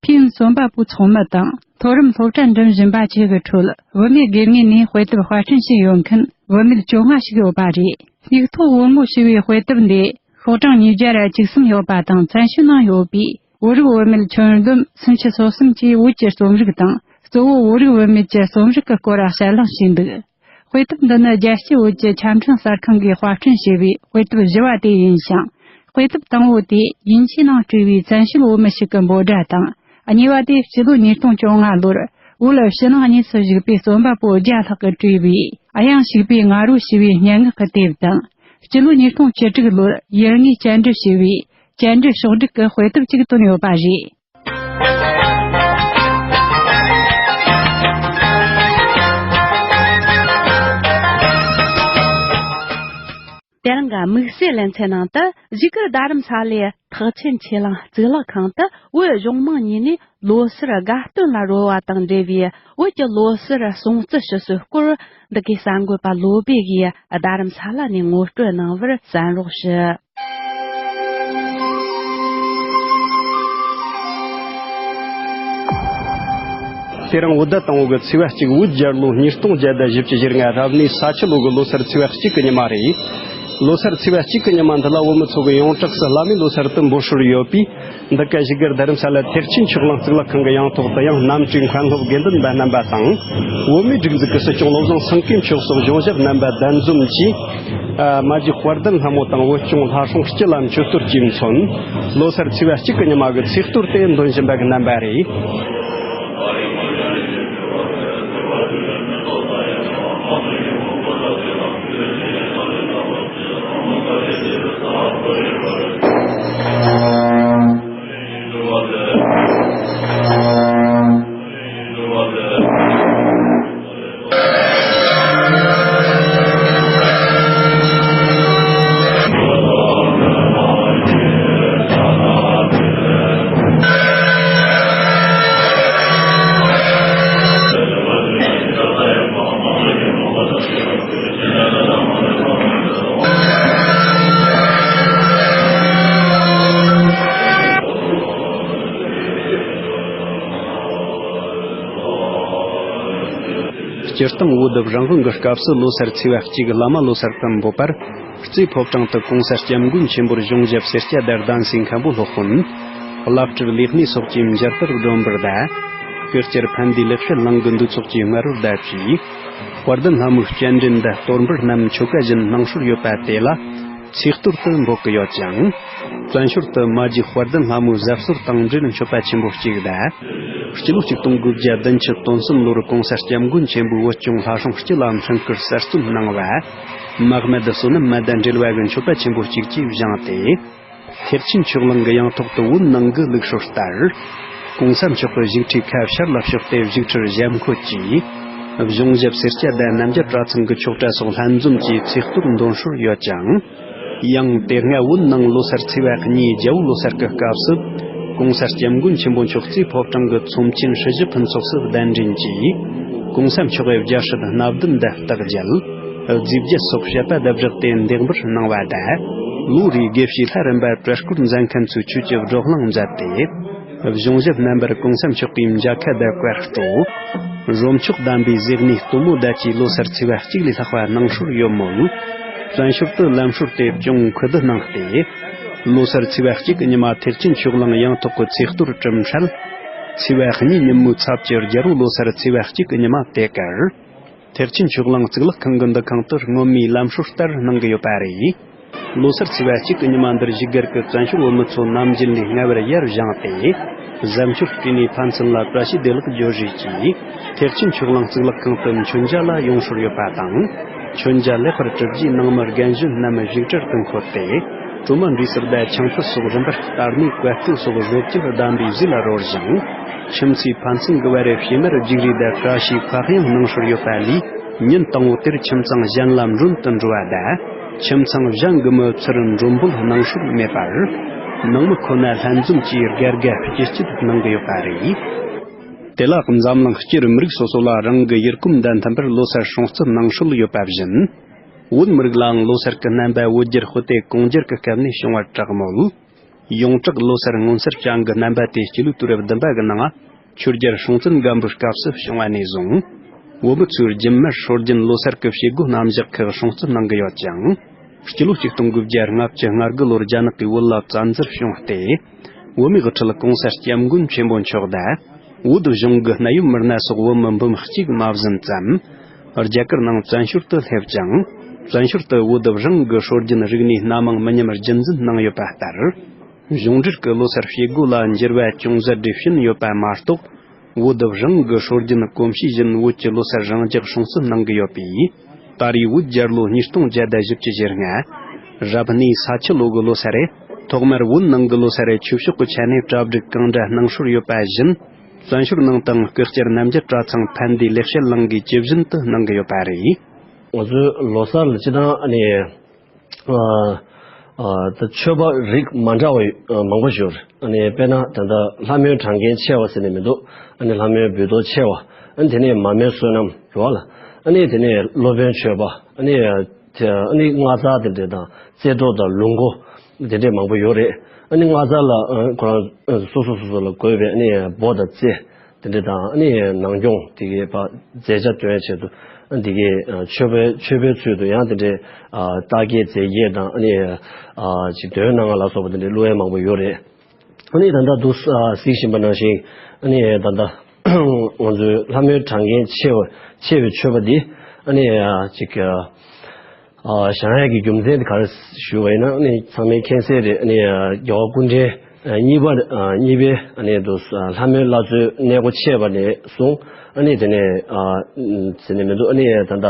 ཕེབས་རྩོམ་པ་པོ་ཚོགས་མི་དང་མཐོ་རིམ་སློབ་གྲྭ་འགྲིམ་བཞིན་པ་བཅས་ཀྱི་ཁྲོད། བུད་མེད་དགེ་རྒན་ནས་དཔེ་དེབ་དཔར་སྐྲུན་བྱས་ཡོད་མཁན་བུད་མེད་བཅོ་ལྔ་ཞིག་ཡོད་པ་རེད། སྙིགས་ཐོག་བུ་མོ་ཞེས་པའི་དཔེ་དེབ་འདི་ཤོག་གྲངས་ཉིས་བརྒྱ་ར་བཅུ་གསུམ་ཡོད་པ་དང་། བཙན་བྱོལ་ནང་ཡོད་པའི་བོད་རིགས་བུད་མེད་ཁྱོན་བསྡོམས་སུམ་ཅུ་སོ་གསུམ་གྱིས་བོད་ཀྱི་རྩོམ་རིག་དང་། གཙོ་བོ་བོད་རིགས་བུད་མེད་ཀྱི་རྩོམ་རིག་གི་སྐོར་གསལ་གླེང་བྱས་འདུག་དཔེ་དེབ་འདི་ནི་རྒྱལ་སྤྱིའི་བོད་ཀྱི་ཆ་འཕྲིན་གསར་ཁང་གིས་དཔར་སྐྲུན་བྱས་པའི་དཔེ་དེབ་བཞི་བ་དེ་ཡིན་ཞིང་། དཔེ་དེབ་དང་པོ་དེ་དབྱིན་ཇིའི་ནང་སྤྲུལ་བའི་བཙན་བྱོལ་བོད་མི་ཞིག་གི་འབོད་སྒྲ་དང་། གཉིས་པ་དེ་སྤྱི་ལོ་ཉིས་སྟོང་བཅོ་ལྔ་ལོར་བོད་ཕྱི་ནང་གཉིས་སུ་བཞུགས་པའི་རྩོམ་པ་པོ་བརྒྱ་ལྷག་གིས་བྲིས་པའི་གཡང་ཞིག་པའི་ང་རོ་ཞེས་པའི་སྙན་ངག་གི་དེབ་དང་། སྤྱི་ལོ་ཉིས་སྟོང་བཅུ་དྲུག་ལོར་ཡུལ་དངོས་བཅར་འདྲི་ཞེས་པའི་བཅར་འདྲི་ཕྱོགས་བསྒྲིགས་ཀྱི་དཔེ་དེབ་ཅིག་བཏོན་ཡོད་པ་རེད། དེ་རིང་གི་དམིགས་བསལ་ལེ་ཚན་ནང་དུ། བཞུགས་སྒར་རྡ་རམ་ས་ལའི་ཐེག་ཆེན་ཆོས་གླིང་གཙུག་ལག་ཁང་དུ་བོད་གཞུང་མང་གཉིས་ནས་ལོ་སར་དགའ་སྟོན་ལ་རོལ་བ་དང་འབྲེལ་བའི་བོད་ཀྱི་ལོ་སར་སྲུང་བརྩི་ཞུ་སྲོལ་སྐོར། འདི་གའི་གསར་འགོད་པ་བློ་བྷེ་གིས་རྡ་རམ་ས་ལ་ནས་ངོ་སྤྲོད་གནང་བར་གསན་རོགས་ཞུ། དེ་རིང་བོད་ཟླ་དང་པོ་གི་ཚེས་པ་གཅིག་བོད་རྒྱལ་ལོ་ཉིས་སྟོང་བརྒྱ་དང་བཞི་བཅུ་ཞེ་ལྔ་རབ་གནས་ས་ཁྱི་ལོ་གི་ལོ་སར་ཚེས་པ་གཅིག་གི་ཉི་མ་རེད། ལོ་སར་ཚེས་པ་གཅིག་གི་ཉི་མ་འདི་ལ་བོད་མི་ཚོ་གི་ཡོངས་གྲགས་སུ་བླ་མའི་ལོ་སར་དུ་འབོད་སྲོལ་ཡོད་པས། འདི་ག་བཞུགས་སྒར་རྡ་རམ་ས་ལ་ཐེག་ཆེན་ཆོས་གླིང་གཙུག་ལག་ཁང་གི་ཡང་ཐོག་ཏུ་ཡང་གནམ་གྲུའི་མཁན་སློབ་དགེ་འདུན་པ་རྣམ་པ་དང་། བོད་མིའི་སྒྲིག་འཛུགས་ཀྱི་སྲིད་སྐྱོང་བློ་བཟང་སེང་གེ་མཆོག་སོགས་གཞུང་ཞབས་རྣམ་པ་གདན་འཛོམས་ཀྱིས། ཨ། མ་གྱི་དཔལ་ལྡན་ལྷ་མོ་དང་བོད་སྐྱོང་ལྷ་སྲུང་སྤྱི་ལ་མཆོད་གཏོར་གྱིས་མཚོན། ལོ་སར་ཚེས་པ་གཅིག་གི་ཉི་མ་གི་ཚེས་གཏོར་དེ་འདོན་བཞིན་པ་གི་རྣམ་པ་རེད། སྤྱིར་བཏང་བོད་རང་དབང་གི་སྐབས་སུ་ལོ་སར་ཚེས་པ་གཅིག་བླ་མ་ལོ་སར་དུ་འབོད་པར། རྩེ་ཕོ་བྲང་དུ་གོང་ས་སྐྱབས་མགོན་ཆེན་པོར་གཞུང་ཞབས་སེར་སྐྱ་དང་གདན་སའི་མཁན་པོ་སློབ་དཔོན། བླ་སྤྲུལ་ལས་སྣེ་སོགས་ཀྱིས་མཇལ་དར་སྒྲོན་འབུལ་དང་། སྐུ་བཅར་ཕན་བདེ་ལེགས་བཤད་གླིང་གི་འདུས་ཚོགས་ཀྱིས་སྔ་རོལ་དར་ཞུས། དཔལ་ལྡན་ལྷ་མོའི་སྤྱན་འདྲེན་དང་གཏོར་འབུལ་རྣམས་ཆོ་ག་བཞིན་གནང་སྲོལ་ཡོད་པ་དེ་ལ་ཚེས་གཏོར་དུ་འབོད་ཀྱི་ཡོད་ཅིང་། བཙན་བྱོལ་དུ་མ་གྱི་དཔལ་ལྡན་ལྷ་མོའི་གཟབ་གསོལ་དང་འབྲེལ་མཆོད་པ་ཆེན་པོ་གཅིག་དང་། སྤྱི་ལོ་ཆིག་སྟོང་དགུ་བརྒྱ་བདུན་ཅུ་དོན་གསུམ་ལོར་གོང་ས་སྐྱབས་མགོན་ཆེན་པོས་བོད་སྐྱོང་ལྷ་སྲུང་སྤྱི་ལ་འཕྲིན་བསྐུར་གསར་རྩོམ་གནང་བ། མ་སྨད་བསོད་ནམས་མ་དང་འབྲེལ་བ་གི་མཆོད་པ་ཆེན་པོ་གཅིག་བཅས་བཞེངས་ཏེ། ཐེག་ཆེན་ཆོས་གླིང་གི་ཡང་ཐོག་ཏུ་བོད་ནང་གི་ལུགས་སྲོལ་ལྟར། གོང་ས་མཆོག་གི་བཞུགས་ཁྲིའི་ཁ་ཤར་ལ་ཕྱོགས་ཏེ་བཞུགས་ཁྲིར་ཞབས་འཁོད་ཀྱིས། གཞུང་ཞབས་སེར་སྐྱ་དང་རྣམ་རྒྱལ་གྲྭ་ཚང་གི་ཆོག་གྲྭ་སོགས་ལྷན་འཛོམས་ཀྱིས་ཚེས་གཏོར་འདོན་སྲོལ་ཡོད་ཅིང་། ཡང་དེ་སྔ་བོད་ནང་ལོ་སར་ཚེས་པ་གཉིས་རྒྱལ་པོ་ལོ་སར་གྱི་སྐབས་སུ། གོང་ས་སྐྱབས་མགོན་ཆེན་པོ་མཆོག་རྩེ་ཕོ་བྲང་གི་ཚོམས་ཆེན་སྲི་ཞུ་ཕུན་ཚོགས་སུ་གདན་འདྲེན་གྱིས། གོང་ས་མཆོག་གི་རྒྱལ་སྲིད་རྣམ་བདུན་དང་རྟགས་བརྒྱད། རྫས་བརྒྱད་སོགས་བཤད་པ་བརྡ་བསྒྲགས་ཏེ་འདེགས་འབུལ་གནང་བ་དང་། ལོ་རེའི་དགེ་བཤེས་ལྷ་རམས་པ་བཀྲ་སྐོར་མཛད་མཁན་ཚོས་ཆོས་ཀྱི་བགྲོ་གླེང་མཛད་དེ། གཞུང་ཞབས་རྣམ་པར་གོང་ས་མཆོག་གིས་མཇལ་ཁ་དང་བཀའ་གཏོགས། རོ་མཆོག་གདམས་པའི་ཟས་གནས་སྟོན་མོ་བརྡ་བཅས་ལོ་སར་ཚེས་པ་གཅིག་ལས་ལྷག་པ་གནང་སྲོལ་ཡོད་མོད། བཙན་བྱོལ་དུ་ལམ་སྲོལ་དེ་ཅུང་ཁུ་བསྡུ་གནང་སྟེ། ལོ་སར་ཚེས་པ་གཅིག་གི་ཉི་མ་ཐེག་ཆེན་ཆོས་གླིང་ཡང་ཐོག་གི་ཚེས་གཏོར་གྲུབ་འཕྲལ། ཚེས་པ་གཉིས་ཉིན་མོའི་ཚབ་ཀྱི་རྒྱལ་པོ་ལོ་སར་ཚེས་པ་གཅིག་གི་ཉི་མ་དེ་གར། ཐེག་ཆེན་ཆོས་གླིང་གཙུག་ལག་ཁང་གི་འདུ་ཁང་དུ་སྔོན་མའི་ལམ་སྲོལ་ལྟར་གནང་གི་ཡོད་པ་རེད། ལོ་སར་ཚེས་པ་གཅིག་གི་ཉི་མ་འདིར་བཞུགས་སྒར་གྱི་བཙན་བྱོལ་བོད་མི་ཚོ་ནམ་རྒྱུན་ལས་སྔ་བར་ཡར་བཞེངས་ཏེ། གཟབ་མཆོར་སྤྲས་ནས་ཕན་ཚུན་ལ་བཀྲ་ཤིས་བདེ་ལེགས་བརྗོད་རེས་ཀྱིས། ཐེག་ཆེན་ཆོས་གླིང་གཙུག་ལག་ཁང་དུ་མཆོད་མཇལ་ལ་ཡོང་སྲོལ་ཡོད་པ་དང་། མཆོད་མཇལ་ལེགས་པར་གྲུབ་རྗེས་ནང་མི་རྒན་གཞོན་རྣམས་བཞུགས་གྲལ་དུ་འཁོད་དེ། གྲོ་མ་འབྲས་སིལ་དང་ཆང་ཕུད་སོགས་རིམ་པར་བསྟར་ནས་བཀའ་གཏེར་སོགས་བཟོ་བཅོས་གདམས་པའི་རྫས་ལ་རོལ་ཞིང་། ཁྱིམ་མཚེས་ཕན་ཚུན་གྱི་བར་ཕྱེ་མར་རྒྱུག་རེས་དང་བཀྲ་ཤིས་ཁ་གཡང་གནང་སྲོལ་ཡོད་པ་ལས། ཉིན་དང་པོ་དེར་ཁྱིམ་ཚང་གཞན་ལ་མགྲོན་དུ་འགྲོ་བ་དང་། ཁྱིམ་ཚང་གཞན་གྱི་མི་ཚུར་མགྲོན་འབོད་གནང་སྲོལ་མེད་པར། ནང་མི་ཁོ་ན་ལྷན་འཛོམས་ཀྱིས་དགའ་དགའ་སྐྱིད་སྐྱིད་གནང་གི་ཡོད་པ་རེད། དེ་ལ་འཛམ་གླིང་སྤྱིར་མི་རིགས་སོ་སོ་ལ་རང་གི་ཡུལ་གོམས་དང་མཐུན་པར་ལོ་སར་སྲུང་བརྩི་གནང་སྲོལ་ཡོད་པ་བཞིན། བོད་མི་རིགས་ལའང་ལོ་སར་གྱི་རྣམ་པ་བོད་རྒྱལ་སྤུ་ལྡེ་གུང་རྒྱལ་གྱི་སྐབས་ནས་བྱུང་བར་གྲགས་མོད། ཡོངས་གྲགས་ལོ་སར་སྔོན་གསར་བྱ་འགུལ་རྣམ་པ་དེ་སྤྱི་ལོའི་དུས་རབས་བདུན་པ་གི་ནང་། ཆོས་རྒྱལ་སྲོང་བཙན་སྒམ་པོའི་སྐབས་སུ་བྱུང་བ་ནས་བཟུང་། བོད་མི་ཚོས་རྒྱུན་མར་སྲོལ་རྒྱུན་ལོ་སར་གྱི་བྱེད་སྒོ་རྣམ་གཞག་ཁག་སྲུང་བརྩི་གནང་གི་ཡོད་ཅིང་། སྤྱི་ལོ་ཆིག་སྟོང་དགུ་བརྒྱ་ལྔ་བཅུ་ང་དགུ་ལོར་རྒྱ་ནག་གིས་བོད་ལ་བཙན་འཛུལ་བྱུང་སྟེ། བོད་མིའི་དབུ་ཁྲིད་གོང་ས་སྐྱབས་མགོན་ཆེན་པོ་མཆོག་དང་། བོད་གཞུང་གི་གནད་ཡོད་མི་སྣ་སོགས་བོད་མི་འབུམ་གཅིག་མ་ཟིན་ཙམ། རྒྱ་གར་ནང་བཙན་བྱོལ་དུ་སླེབས་ཀྱང་། བཙན་བྱོལ་དུ་བོད་རང་གི་སྲོལ་རྒྱུན་རིག་གནས་སྣ་མང་མི་ཉམས་རྒྱུན་འཛིན་གནང་ཡོད་པ་ལྟར། གཞུང་འབྲེལ་གྱི་ལོ་སར་བྱེད་སྒོ་ལ་འགྱུར་བ་ཅུང་ཟད་རེ་ཕྱིན་ཡོད་པ་མ་གཏོགས། བོད་རང་གི་སྲོལ་རྒྱུན་གོམས་གཤིས་བཞིན་བོད་ཀྱི་ལོ་སར་རང་འཇགས་སྲུང་བརྩི་གནང་གི་ཡོད་པས། ད་རེས་བོད་རྒྱལ་ལོ་ཉིས་སྟོང་བརྒྱ་དང་བཞི་བཅུ་ཞེ་ལྔ། རབ་གནས་ས་ཁྱི་ལོ་གི་ལོ་སར་རེད། ཐོག་མར་བོད་ནང་གི་ལོ་སར་རེ་ཆོས་ཕྱོགས་ཀྱི་ཆ་ནས་གྲ་སྒྲིག་གང་འདྲ་གནང་སྲོལ་ཡོད་པ་བཞིན། བཙན་བྱོལ་ནང་དང་སྐུ་བཅར་རྣམས་ཀྱི་གྲྭ་ཚང་ཕན་བདེའི་ལེགས་བཤད་གླིང་གིས་ཇི་བཞིན་དུ་གནང་གི་ཡོད་པ་རེད། ང་ཚོའི་ལོ་གསར་ལ་སྤྱི་བཏང་ཨ་ནི། ཨ་ཨ་ད་མཆོད་པ་རིགས་མ་འདྲ་བ་ཨ་མང་པོ་ཞིག་ཡོད་རེད། ཨ་ནི་དཔེར་ན་ད་ལྟ་ལྷ་མོའི་གྲངས་ཀའི་ཆེ་བ་ཟེར་ནས་མི་འདུག་ཨ་ནི་ལྷ་མོའི་འབུལ་གཏོར་ཆེ་བ། ཨ་ནི་དེ་ནས་མ་མོའི་བསོད་ནམས་རེད་བ་ལ། ཨ་ནི་དེ་ནས་སློབ་དཔོན་མཆོད་པ། ཨ་ནི་དེ་ཨ་ནི་སྔགས་རྫས་དེ་འདྲས་དང་རྩེ་གྲོགས་དང་ལུག་མགོ་དེ་འདྲས་མང་པོ་ཡོད་རེད། ཨ་ནི་སྔགས་རྫས་ལ་ཨ་ཁོ་རང་ཨ་སོ་སོ་སོ་སོ་ལ་དགོས་པའི་ཨ་ནི་འབོ་དང་རྩེ། དེ་འདྲ་དང་ཨ་ནི་ནང་སྐྱོང་དེ་གའི་ཕ་མཛད་བྱ་སྟོན་ཆེད་དུ་ཨ་འདི་གའི་ཨ་མཆོད་པའི་མཆོད་པའི་ཚུལ་དུ་ཡང་དེ་འདྲའི་ཨ་རྟགས་བརྒྱད་རྫས་བརྒྱད་དང་ཨ་ནི་ཨ་ཅིག་འདོན་གནང་བ་ལ་སོགས་པ་དེ་འདྲའི་བླུག་ཡ་མང་པོ་ཡོད་རེད། ཨ་ནི་ད་ལྟ་འདུག་ཨ་གཟིགས་བཞིན་པ་ནང་བཞིན་ཨ་ནི་ད་ལྟ་ང་ཚོའི་ལྷ་མོའི་གྲངས་ཀའི་ཆེ་བ་ཆེ་བའི་མཆོད་པ་འདི་ཨ་ནི་ཨ་ཅིག་ཨ། ཨ་བཞེངས་ཡག་གི་རྒྱུ་མཚན་དེ་ག་རེ་ཞུ་བ་ཡིན་ན། ཨ་ནི་ཚང་མས་མཁྱེན་གསལ་རེད། ཨ་ནི་རྒྱལ་བ་སྐུ་ཕྲེང་གཉིས་པ་གཉིས་པའི་ཨ་ནི་དུ་ལྷ་མོའི་བླ་མཚོའི་གནས་སྒོ་ཕྱེས་པ་ནས་བཟུང་། ཨ་ནི་དེ་ནས་ཨ་ཟེར་ནས་མི་འདུག་ཨ་ནི་ད་ལྟ་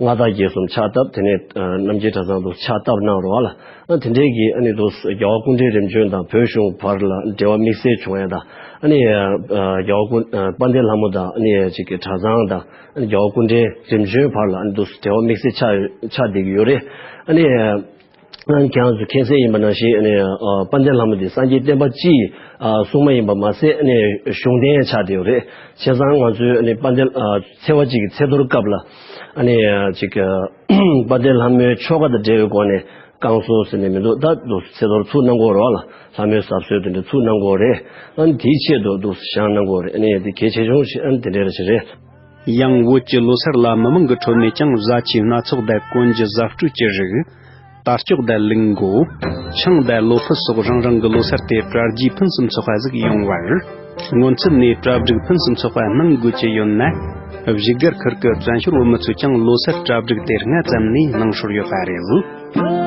མངའ་བདག་རྒྱལ་གསུམ་ཕྱག་བཏབ། དེ་ནས་ཨ་རྣམ་རྒྱལ་གྲྭ་ཚང་དུ་ཕྱག་བཏབ་གནང་རོགས་ལ། ཨ་དེ་འདྲའི་གི་ཨ་ནི་དུ་རྒྱལ་བ་སྐུ་ཕྲེང་རིམ་བྱོན་དང་བོད་གཞུང་བར་ལ་འབྲེལ་བ་དམིགས་བསལ་བྱུང་ཡ་དང་། ཨ་ནི་རྒྱལ་བ་སྐུ་དཔལ་ལྡན་ལྷ་མོ་དང་ཨ་ནི་ཅིག་གི་གྲྭ་ཚང་དང་། ཨ་ནི་རྒྱལ་བ་སྐུ་ཕྲེང་རིམ་བྱོན་བར་ལ་ཨ་ནི་འདུག་འབྲེལ་བ་དམིགས་བསལ་ཆགས་ཆགས་བསྡད་ཀྱི་ཡོད་རེད། ཨ་ནི་ཨ་ནི་ཁྱེད་རང་ཚོ་མཁྱེན་གསལ་ཡིན་པ་ནང་བཞིན། ཨ་ནི་ཨ་དཔལ་ལྡན་ལྷ་མོ་འདི་སངས་རྒྱས་བསྟན་པ་སྤྱི་ཡི་ཨ་སྲུང་མ་ཡིན་པ་མ་ཟད། ཨ་ནི་གཞུང་བསྟེན་ཆགས་བསྡད་ཡོད་རེད། བྱས་ཙང་ང་ཚོའི་ཨ་ནི་དཔལ་ལྡན་ཨ་ཚེས་པ་གཅིག་གི་ཚེས་གཏོར་སྐབས་ལ་ཨ་ནི་ཨ་ཅིག་ཨ་དཔལ་ལྡན་ལྷ་མོའི་ཆོ་ག་དང་འབྲེལ་བའི་སྒོ་ནས། བསྐང་གསོ་ཟེར་ནས་མི་འདུག་ད་འདུག་ཚེས་གཏོར་ཚུགས་གནང་གི་ཡོད་རེད་བ་ལ། ལྷ་མོའི་གཟབ་གསོལ་དེ་འདྲ་ཚུགས་གནང་གི་ཡོད་རེད། ཨ་ནི་དེའི་ཆེད་དུ་འདུག་བཞེངས་གནང་གི་ཡོད་རེད། ཨ་ནི་དེ་གལ་ཆེ་ཆུང་ཞིག་ཨ་ནི་དེ་འདྲ་རེད་ཞིག་རེད། ཡང་བོད་ཀྱི་ལོ་སར་ལ་མི་མང་གི་ཁྲོད་ནས་ཀྱང་བཟའ་ཆས་སྣ་ཚོགས་དང་གོན་རྒྱུ་བཟའ་སྤྲོས་ཀྱི་རིགས། དར་ལྕོག་དང་ལུག་མགོ། ཆང་དང་ལོ་ཕུད་སོགས་རང་རང་གི་ལོ་སར་དེ་གྲ་རྒྱས་ཕུན་སུམ་ཚོགས་པ་ཟིག་ཡོང་བར། སྔོན་ཚུད་ནས་གྲ་སྒྲིག་ཕུན་སུམ་ཚོགས་པ་གནང་དགོས་ཀྱི་ཡོད་ན། བཞུགས་སྒར་ཁུལ་གྱི་བཙན་བྱོལ་བོད་མི་ཚོས་ཀྱང་ལོ་སར་གྲ་སྒྲིག་དེ་སྔ་ཙམ་ནས་གནང་སྲོལ་ཡོད་པ་རེད།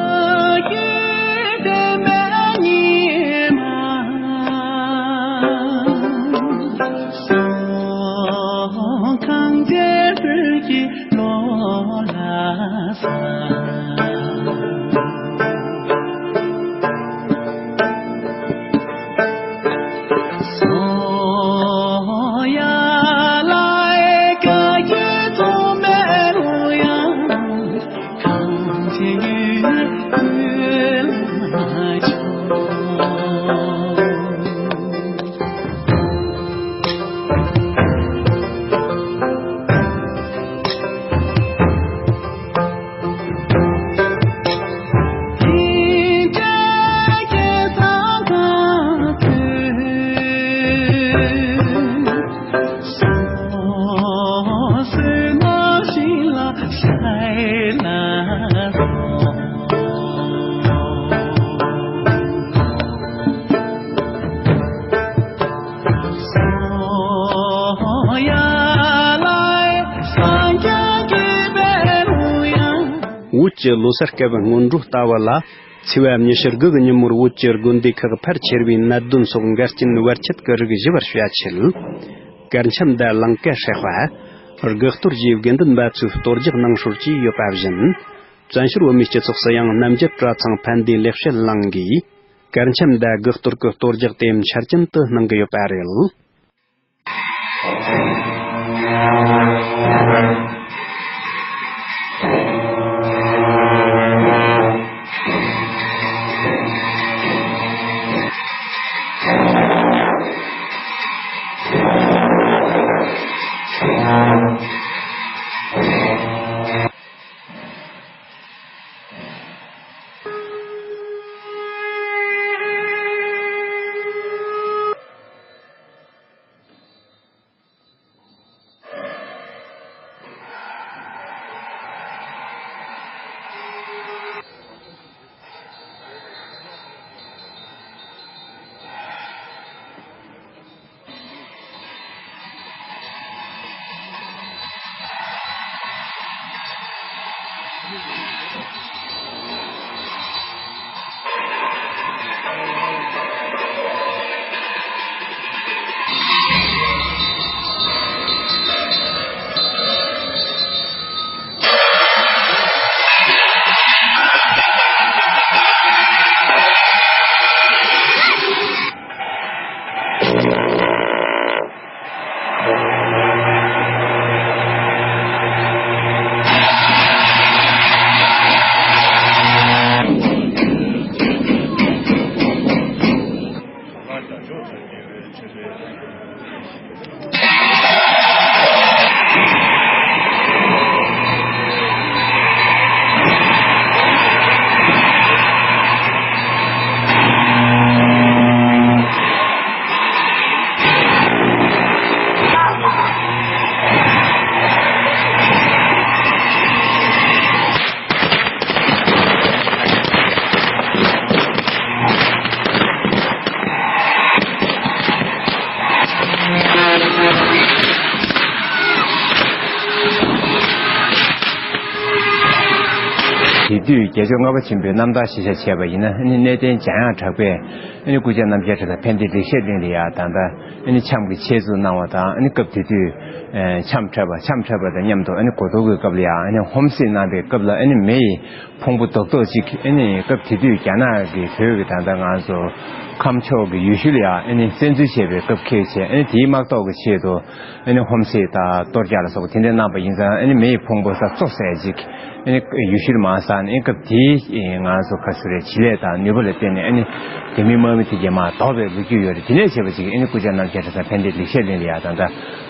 ཀྱི་ལོ་གསར་སྐབས་སྔོན་འགྲོ་ལྟ་བུ་ལ། ཚེས་པ་ཉི་ཤུ་དགུ་གི་ཉིན་མོར་བོད་ཀྱི་དགོན་སྡེ་ཁག་ཕལ་ཆེར་བའི་གནད་དོན་སོགས་འགལ་རྐྱེན་བར་ཆད་ཀྱི་རིགས་ཞི་བར་བྱ་ཆེད། གར་འཆམ་དང་ལང་ཀ་ཧྲེག་པ། དགུ་གཏོར་བཅས་དགེ་འདུན་པ་ཚོས་གཏོར་རྒྱག་གནང་སྲོལ་བཅས་ཡོད་པ་བཞིན། བཙན་བྱོལ་བོད་མིའི་སྤྱི་ཚོགས་སུ་ཡང་རྣམ་རྒྱལ་གྲྭ་ཚང་ཕན་བདེ་ལེགས་བཤད་གླིང་གིས་གར་འཆམ་དང་དགུ་གཏོར་གྱི་གཏོར་རྒྱག་དེ་འཆར་ཅན་དུ་གནང་གི་ཡོད་པ་རེད། དེ་དུས་རྒྱལ་མཆོག་ལྔ་པ་ཆེན་པོའི་རྣམ་ཐར་གཞིར་བཞག་བྱས་པ་ཡིན་ན། ཨ་ནི་གནས་བརྟན་འཇམ་དབྱངས་གྲགས་པས་ཨ་ནི་སྐུ་བཅར་རྣམ་རྒྱལ་གྲྭ་ཚང་ཕན་བདེ་ལེགས་བཤད་གླིང་ལ་ཡང་ད་ལྟ་ཨ་ནི་འཆམ་གྱི་ཆེད་འཛུགས་གནང་བ་དང་། ཨ་ནི་སྐབས་དེ་དུས་ཨ་འཆམ་འཁྲབ་པ་འཆམ་འཁྲབ་པ་དང་མཉམ་དུ་ཨ་ནི་གོ་ཐོར་གྱི་སྐབས་ལ་ཡང་ཨ་ནི་ཧོམ་སེ་གནང་པའི་སྐབས་ལ། ཨ་ནི་མེ་ཡི་ཕུང་པོ་རྡོག་རྡོག་ཅིག་ཨ་ནི་སྐབས་དེ་དུས་རྒྱ་ནག་གི་བོད་ཀྱི་ད་ལྟ་ང་ཚོ་ཁམས་ཕྱོགས་ཀྱི་ཡུལ་ཤུལ་ལ་ཡང་ཨ་ནི་བཙན་འཛུལ་བྱས་པའི་སྐབས་འཁེལ་བྱས། ཨ་ནི་དེའི་དམག་ཐོག་གི་ཆེད་དུ་ཨ་ནི་ཧོམ་སེ་དང་གཏོར་རྒྱག་ལ་སོགས་པ་དེ་འདྲ་གནང་པ་ཡིན་ཙང་། ཨ་ནི་མེ་ཡི་ཕུང་པོ་ས་བཙོ་བསད་ཅིག་ཨ་ནི་ཡུལ་ཤུལ་མར་ཟགས་ནས། ཨ་ནི་སྐབས་དེའི་ང་ཚོ་ག་ཟེར་རེད། བྱེད་ལས་དང་ནུས་པ་ལ་བརྟེན་ནས་ཨ་ནི་དེ་མིན་དམག་མི་དེ་གས་མར་བཟློག་པའི་ལོ་རྒྱུས་ཡོད་རེད། དེ་ནས་བྱས་པ་ཅིག་ཨ་ནི་སྐུ་བཅར་རྣམ་རྒྱལ་གྲྭ་ཚང་ཕན་བདེ་ལེགས་བཤད་གླིང་ལ་ཡང་ད་ལྟ་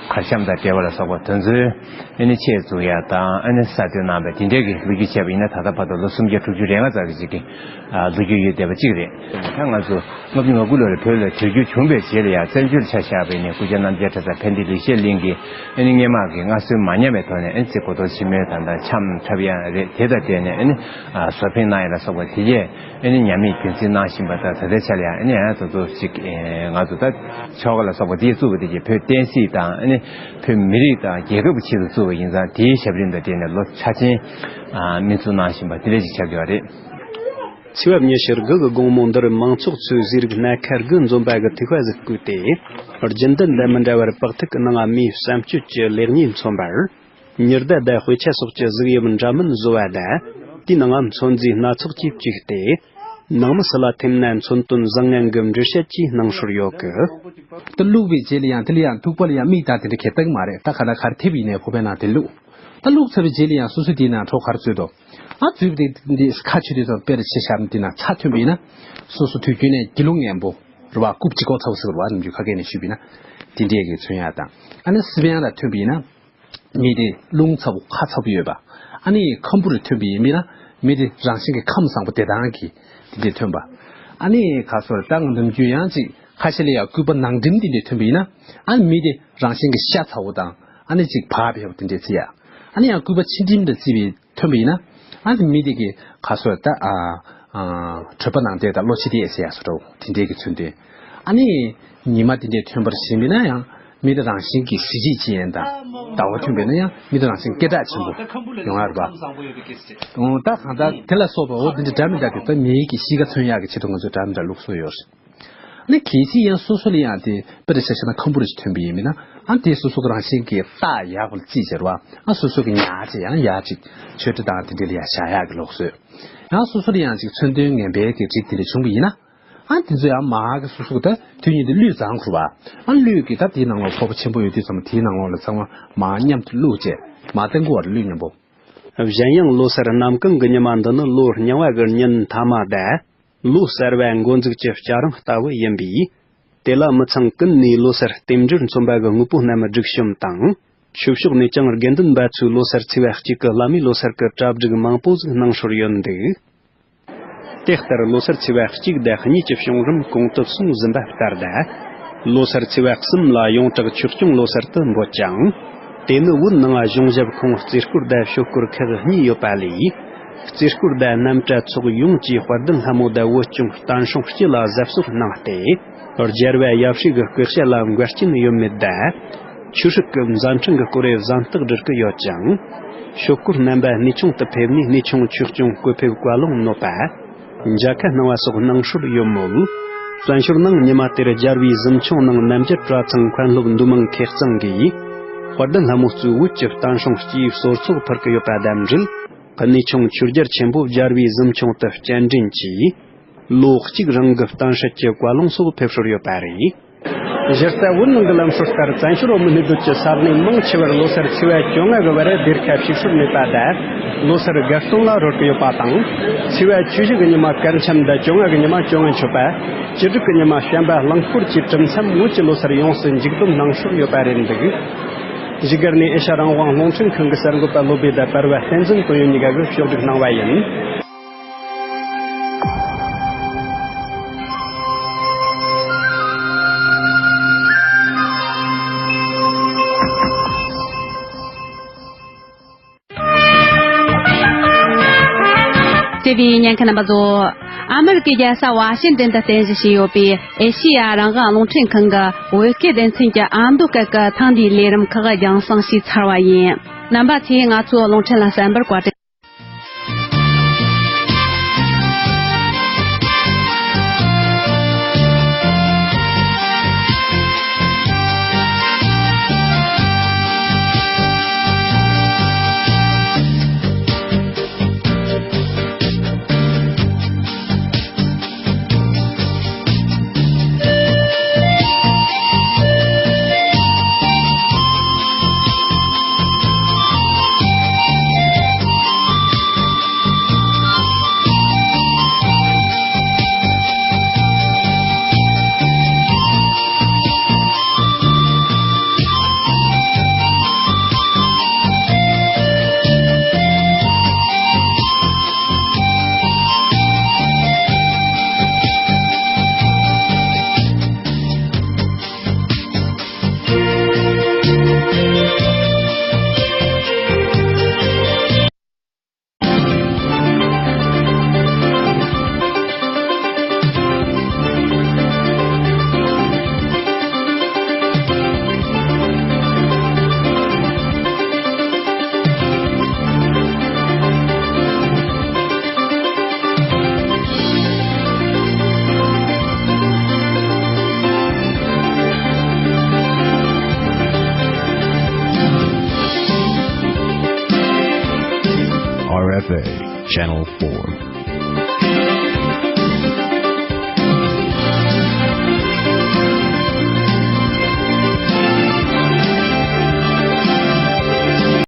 གར་འཆམ་དང་འབྲེལ་བ་ལ་སོགས་པ་དེ་ཚོའི་ཨ་ནི་ཆེད་འཛུགས་ཡ་དང་། ཨ་ནི་གསར་གཏོད་གནང་བའི་དེ་འདྲའི་གི་ལོ་རྒྱུས་བྱས་པ་ཡིན་ན། ད་ལྟ་བར་དུ་ལོ་སུམ་བརྒྱ་དྲུག་ཅུ་རེ་ལྔ་ཙམ་གྱི་ཅིག་གི་ཨ་ལོ་རྒྱུས་ཡོད་བསྡད་པ་གཅིག་རེད། ད་ང་ཚོ་ལྔ་བཅུ་ང་དགུ་ལོ་ལ་བོད་ལ་དུས་འགྱུར་བྱུང་བའི་རྗེས་ལ་ཡང་བཙན་བྱོལ་ཆ་བཞག་པ་ཡིན་ན། སྐུ་བཅར་རྣམ་རྒྱལ་གྲྭ་ཚང་ཕན་བདེ་ལེགས་བཤད་གླིང་གི་ཨ་ནི་སྔོན་མ་གི་སྔར་སྲོལ་མ་ཉམས་པའི་ཐོག་ནས། ཨ་ནི་ཅིག་གོ་ཐོར་ཆེན་མོའི་ད་ལྟ་འཆམ་འཁྲབ་ཡ་རེད། དེ་དང་འབྲེལ་ནས་ཨ་ནི་ཨ་བཟོ་ཕེབས་གནང་ཡ་ལ་སོགས་པ་དེ་གས་ཨ་ནི་ཉམས་མེད་རྒྱུན་འཛིན་གནང་བཞིན་པ་དང་། ད་ལྟའི་ཆ་ལ་ཡང་ཨ་ནི་ཡང་དུ་དུ་ཅིག་ཨེ་ང་ཚོ་ད་ཆོལ་ཁ་ལ་སོགས་པ་དེ་བཙུགས་པ་དེ་གས་བོད་བསྟན་སྲིད་དང་། ཨ་ནི་བོད་མི་རིགས་དང་རྒྱལ་ཁབ་ཀྱི་ཆེད་དུ་བཙུགས་པ་ཡིན་ཙང་། དེའི་ཞབས་རིམ་དང་འབྲེལ་ནས་ལོ་ཆ་ཆེན་ཨ་སྨིན་ཚུགས་གནང་བཞིན་པ་དེ་འདྲ་ཅིག་ཆགས་ཀྱི་ཡོད་རེད། ཚེས་པ་ཉི་ཤུ་དགུ་གི་དགོང་མོ་འདིར་མང་ཚོགས་ཚོས་ཟས་རིགས་སྣ་ཁ་དགུ་འཛོམས་པ་གི་ཐིགས་པ་ཟིག་བརྐོས་ཏེ། རྒྱུན་ལྡན་དང་མི་འདྲ་བར་བག་ཐུག་གི་ནང་མིའི་བསམ་སྤྱོད་ཀྱི་ལེགས་ཉེས་མཚོན་པར། ཉི་ཟླ་དང་དཔེ་ཆ་སོགས་ཀྱི་གཟུགས་དབྱིབས་འདྲ་མིན་བཟོ་བ་དང་། དེའི་ནང་མཚོན་རྫས་སྣ་ཚོགས་ཀྱིས་བཅུག་སྟེ། ནང་མི་སུ་ལ་ཐིམ་ན་མཚོན་དོན་བཟང་ངན་གྱི་འགྲེལ་བཤད་ཀྱི་སྣང་སྲོལ་ཡོད་གི། དེ་བླུགས་པའི་རྗེས་ལ་ཡང་དེ་ལ་ཡང་ཐུག་པ་ལ་ཡང་མིག་དང་དེ་འདྲ་གས་བལྟ་གི་མ་རེད། ད་ག་ན་གར་ཐེབས་ཡིན་ནའི་ཕོར་པའི་ནང་དེ་བླུགས། ད་བླུགས་ཚར་བའི་རྗེས་ལ་ཡང་སོ་སོ་དེའི་ནང་ཁྲོ་གར་བཟོས་དོ། ཨ་བཟོས་པ་དེ་འདི་ཁ་ཆུ་དེ་ཚོ་དཔེར་ཆ་བཞག་ན་དེ་ནང་ཚྭ་ཐོན་པ་ཡིན་ན། སོ་སོ་དུས་རྒྱུན་ནས་སྒྱིད་ལུག་ངན་པོ་རེད་བ། རྐུབ་ལྗིད་ཁོག་ཚ་པོ་ཟེར་བ་ནམ་རྒྱུན་ཁ་སྐད་ནས་ཞུས་པ་ཡིན་ན། དེ་འདྲས་ཀྱི་མཚོན་ཡག་དང་། ཨ་ནི་སི་པན་ལ་ཐོན་པ་ཡིན་ན། མི་དེ་རླུང་ཚ་པོ་ཁ་ཚ་པོ་ཡོད་པ། ཨ་ནི་ཁམ་བུ་རུ་ཐོན་པ་ཡིན་ན། མི་དེ་རང་བཞིན་གྱི་ཁམས་བཟང་པོ་བདེ་ཐང་གི་དེ་འདྲས་ཐོན་པ། ཨ་ནི་ག་སོར་ད་ང་ནམ་རྒྱུན་ཡང་ཅིག་ཁ་ཤས་ལ་ཡང་སྐུད་པ་ནང་འགྲིམ་དེ་འདྲས་ཐོན་པ་ཡིན་ན། ཨ་ནི་མི་དེ་རང་བཞིན་གྱི་ཤ་ཚ་པོ་དང་། ཨ་ནི་ཅིག་བག་ཕེབས་པ་དེ་འདྲས་བརྩི་ཡ། ཨ་ནི་ཡང་སྐུད་པ་ཕྱི་འགྲིམ་དང་བརྩིས་པའི་ཐོན་པ་ཡིན་ན། ཨ་ནི་མི་དེ་གི་ག་སོ་ད་ཨ་ཨ་གྲོད་པ་ནང་བལྟས་དང་བློ་ཕྱི་བལྟས་ཟེར་ཡ་སོ་འདྲ་བོ་དེ་འདྲས་ཀྱི་མཚོན་དོན། ཨ་ནི་ཉི་མ་དེ་འདྲས་ཐོན་པར་ཞེན་པས་ན་ཡང་ མི་རིགས་རང་བཞིན་གྱི་གཟི་བརྗིད་ཅན་དང་ལྟ་བ་མཐུན་པས་ན་ཡང་མི་རིགས་རང་བཞིན་སྐད་གྲགས་ཆེན་པོ་ཡོང་ཡ་རེད་པ། ད་གང་ལྟར་དེ་ལ་སོགས་པ་འོ་དེ་འདྲ་འདྲ་མི་འདྲ་གི་ད་མིའི་གི་གཤིས་ཀ་མཚོན་ཡག་གི་ཆེད་དུ་ང་ཚོས་འདྲ་མི་འདྲ་ལུགས་སྲོལ་ཡོད་རེད། ཨ་ནི་གལ་སྲིད་ཡང་སོ་སོ་ལ་ཡང་དེ་དཔེར་བཞག་ན་ཁམ་བུ་རེ་ཞིག་ཐོན་པ་ཡིན་མིན་ན་ཨ་དེ་སོ་སོ་གི་རང་བཞིན་གྱི་རྟགས་ཡག་པོ་ལ་རྩིས་བྱེད་རོགས། ཨ་སོ་སོ་གི་ཉག་ཅིག་ཡང་ཡག་ཅིག་མཆོད་ཁྲི་དང་དེ་འདྲ་ལ་ཡང་བཞག་ཡག་གི་ལུགས་སྲོལ། ཡང་སོ་སོ་ལ་ཡང་ཅིག་མཚོན་དོན་ངན་པའི་གི་རིགས་དེ་འདྲ་བྱུང་བ་ཡིན་ན། ཨ་དེ་ཚོ་ཡང་མ་གི་སོ་སོ་གི་ད་དུས་ཉིད་དེ་བློས་བཟང་ཁུར་བ། ཨ་བློས་གི་ད་དེའི་ནང་ལོགས་ཚོགས་པ་ཆེན་པོ་ཡོད་དུས་ཙམ་དེའི་ནང་ལོགས་ལ་ཚང་མ་མ་མཉམ་དུ་བླུགས་བྱས་མ་བསྟན་དགོས་བར་བློས་མཉམ་པོ། གཞན་ཡང་ལོ་སར་གནམ་གང་གི་ཉི་མ་འདི་ནི་ལོ་རྙིང་བ་གི་ཉིན་མཐའ་མ་དང་། ལོ་གསར་བ་འགོ་འཛུགས་ཀྱི་སྐྱ་རེངས་ལྟ་བུ་ཡིན་པས། དེ་ལ་མི་ཚང་ཀུན་ནས་ལོ་སར་རྟེན་འབྲེལ་མཚོན་པ་གི་དངོས་པོ་རྣམས་སྒྲིག་གཤོམ་དང་། ཆོས་ཕྱོགས་ནས་ཀྱང་དགེ་འདུན་པ་ཚོས་ལོ་སར་ཚེས་པ་གཅིག་གི་བླ་མའི་ལོ་སར་གྱི་གྲ་སྒྲིག་མང་པོ་ཟིག་གནང་སྲོལ་ཡོད་འདུག་དེ་ལྟར་ལོ་སར་ཚེས་པ་གཅིག་དང་གཉིས་ཀྱི་བྱུང་རིམ་གོང་དུ་སོང་ཟིན་པ་ལྟར་ད། ལོ་སར་ཚེས་པ་གསུམ་ལ་ཡོངས་གྲགས་ཆོས་སྐྱོང་ལོ་སར་དུ་འབོད་ཅིང་། དེ་ནི་བོད་ནང་གཞུང་ཞབས་ཁོངས་རྩེ་སྐོར་དང་ཞོལ་སྐོར་ཁག་གཉིས་ཡོད་པ་ལས། རྩེ་སྐོར་དང་རྣམ་གྲྭ་ཚོགས་ཡོངས་ཀྱིས་དཔལ་ལྡན་ལྷ་མོ་དང་བོད་སྐྱོང་བསྟན་སྲུང་སྤྱི་ལ་གཟབ་གསོལ་གནང་སྟེ། རྒྱལ་བ་ཡབ་སྲས་ཀྱི་སྐུ་ཕྱྭ་ལ་འགལ་རྐྱེན་ཡོད་མེད་དང་། ཆོས་སྲིད་ཀྱི་མཛའ་འཕྲིན་གྱི་སྐོར་རེ་གཟེངས་རྟགས་སྒྲིལ་གྱི་ཡོད་ཅིང་། ཞོལ་སྐོར་རྣམ་པ་གནས་ཆུང་དུ་ཕེབས་ནས་གནས་ཆུང་ཆོས་སྐྱོང་སྐུ་ཕེབས་བཀའ་ལུང་ནོད་པ། མཇལ་ཁ་གནང་བ་སོགས་གནང་སྲོལ་ཡོད་མོད། བཙན་བྱོལ་ནང་ཉི་མ་དེར་རྒྱལ་བའི་གཟིམ་ཆུང་ནང་རྣམ་རྒྱལ་གྲྭ་ཚང་མཁན་སློབ་འདུས་མང་ཁེ་གཙང་གིས། དཔལ་ལྡན་ལྷ་མོ་གཙོས་བོད་ཀྱི་བསྟན་སྲུང་སྤྱིའི་གསོལ་ཚོགས་ཕུལ་གྱི་ཡོད་པ་དང་འབྲེལ། གནས་ཆུང་ཆོས་རྒྱལ་ཆེན་པོ་རྒྱལ་བའི་གཟིམ་ཆུང་དུ་སྤྱན་འདྲེན་གྱིས། ལོ་གཅིག་རིང་གི་གཏམ་བཤད་ཀྱི་བཀའ་ལུང་སོགས་ཕེབས་སྲོལ་ཡོད་པ་རེད། གཞི་རྩ་བོད་ནང་གི་ལམ་སྲོལ་ལྟར་བཙན་བྱོལ་བོད་མི་སྣེ་སྡོད་ཀྱི་ས་གནས་མང་ཆེ་བར་ལོ་སར་ཚེས་པ་བཅོ་ལྔ་གི་བར་སྡེར་ཁ་ཕྱུགས་སྲོལ་མེད་པ་དང་། ལོ་སར་དགའ་སྟོན་ལ་རོལ་གྱི་ཡོད་པ་དང་། ཚེས་པ་བཅུ་བཞི་གི་ཉི་མ་སྐར་འཆམ་དང་བཅོ་ལྔ་གི་ཉི་མ་བཅོ་ལྔ་མཆོད་པ། བཅུ་དྲུག་གི་ཉི་མ་བྱམས་པ་གླིང་སྐོར་གྱི་གྲུབ་མཚམས་བོད་ཀྱི་ལོ་སར་ཡོངས་སུ་མཇུག་བསྡོམས་གནང་སྲོལ་ཡོད་པ་རེད་འདུག་བཞུགས་སྒར་ནས་ཨེ་ཤ་རང་དབང་རླུང་འཕྲིན་ཁང་གི་གསར་འགོད་པ་བློ་བྷེ་དང་པར་བ་བསྟན་འཛིན་དོན་ཡོད་གཉིས་ཀ་གིས་ཕྱོགས་སྒྲིག་གནང་བ་ཡིན། བརྩེ་བའི་ཉན་མཁན་རྣམ་པ་ཚོ། ཨ་མེ་རི་ཀའི་རྒྱལ་ས་ཝ་ཤིང་ཏན་དུ་རྟེན་གཞི་བྱས་ཡོད་པའི་ཨེ་ཤེ་ཡ་རང་དབང་རླུང་འཕྲིན་ཁང་གི་བོད་སྐད་སྡེ་ཚན་གྱི་ཨ་མདོ་སྐད་ཀྱི་ཐེངས་འདིའི་ལས་རིམ་ཁག་རྒྱང་སྲིང་ཞུས་ཚར་བ་ཡིན། རྣམ་པ་ཚོས་ང་ཚོའི་རླུང་འཕྲིན་ལ་གསན་པར་བཀའ་དྲིན། R F A, Channel four.